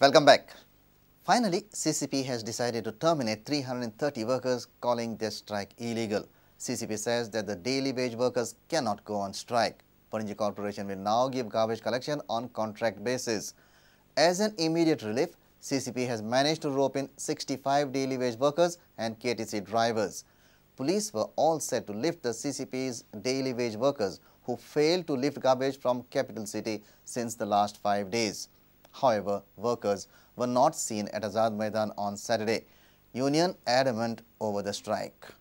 Welcome back. Finally, CCP has decided to terminate 330 workers, calling their strike illegal. CCP says that the daily wage workers cannot go on strike. Panaji Corporation will now give garbage collection on contract basis. As an immediate relief, CCP has managed to rope in 65 daily wage workers and KTC drivers. Police were all set to lift the CCP's daily wage workers who failed to lift garbage from capital city since the last 5 days. However, workers were not seen at Azad Maidan on Saturday. Union adamant over the strike.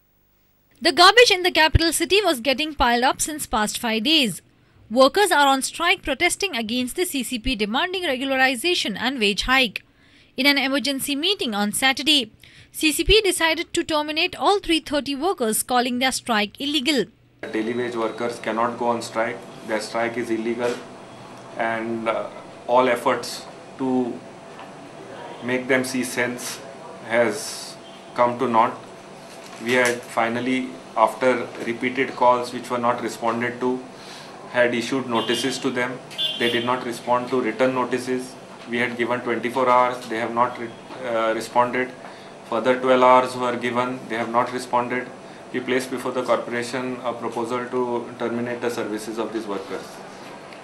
The garbage in the capital city was getting piled up since past 5 days. Workers are on strike protesting against the CCP, demanding regularization and wage hike. In an emergency meeting on Saturday, CCP decided to terminate all 330 workers, calling their strike illegal. Daily wage workers cannot go on strike. Their strike is illegal, and all efforts to make them see sense has come to naught. We had finally, after repeated calls which were not responded to, had issued notices to them. They did not respond to written notices. We had given 24 hours, they have not responded. Further 12 hours were given, they have not responded. We placed before the corporation a proposal to terminate the services of these workers.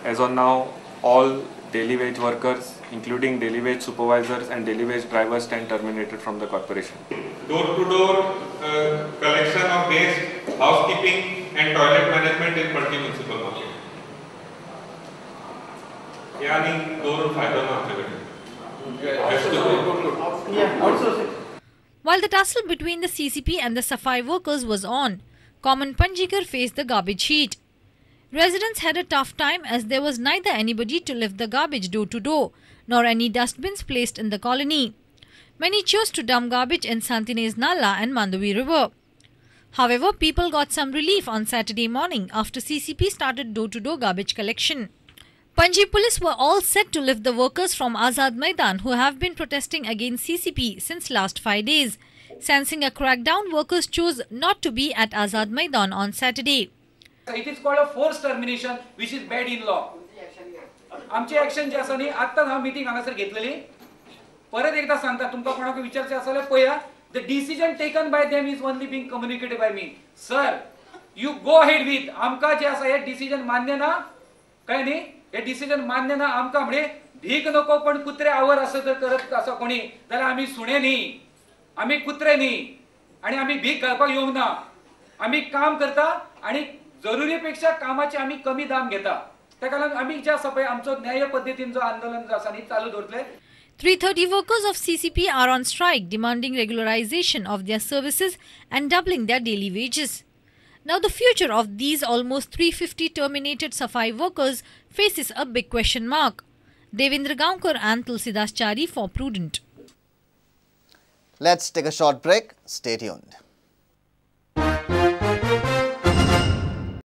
As on now, all daily wage workers, including daily wage supervisors and daily wage drivers, stand terminated from the corporation. Door-to-door collection of waste, housekeeping and toilet management in Panaji municipal market. While the tussle between the CCP and the Safai workers was on, common Panjikar faced the garbage heat. Residents had a tough time as there was neither anybody to lift the garbage door to door nor any dustbins placed in the colony. Many chose to dump garbage in Santinez Nala and Mandavi River. However, people got some relief on Saturday morning after CCP started door-to-door garbage collection. Panaji police were all set to lift the workers from Azad Maidan who have been protesting against CCP since last 5 days. Sensing a crackdown, workers chose not to be at Azad Maidan on Saturday. It is called a forced termination, which is bad in law. आमची action जी आसा न्ही आत्ताच हांव meeting हांगासर घेतलेली, परत एकदा सांगता तुमकां कोणाक विचारचें आसा जाल्यार पळया. The decision taken by them is only being communicated by me. Sir, you go ahead with आमकां जें आसा हें डिसिजन मान्य ना, काय न्ही, हें डिसिजन मान्य ना आमकां. म्हणजे भीक नको पण कुत्रे आवर असं जर करत आसा कोणी जाल्यार आमी सुणे न्ही, आमी कुत्रे न्ही आनी आमी भीक घालपाक येवंक ना. आमी काम करता आनी जरुरी पेक्षा कामाचे आमी कमी दाम घेता. ताका लागून आमी जे आसा पळय आमचो न्याय पद्दतीन जो आंदोलन जो आसा न्ही चालू दवरतले. 330 workers of CCP are on strike demanding regularization of their services and doubling their daily wages. Now the future of these almost 350 terminated Safai workers faces a big question mark. Devendra Gaonkar and Tulsidas Chari for Prudent. Let's take a short break. Stay tuned.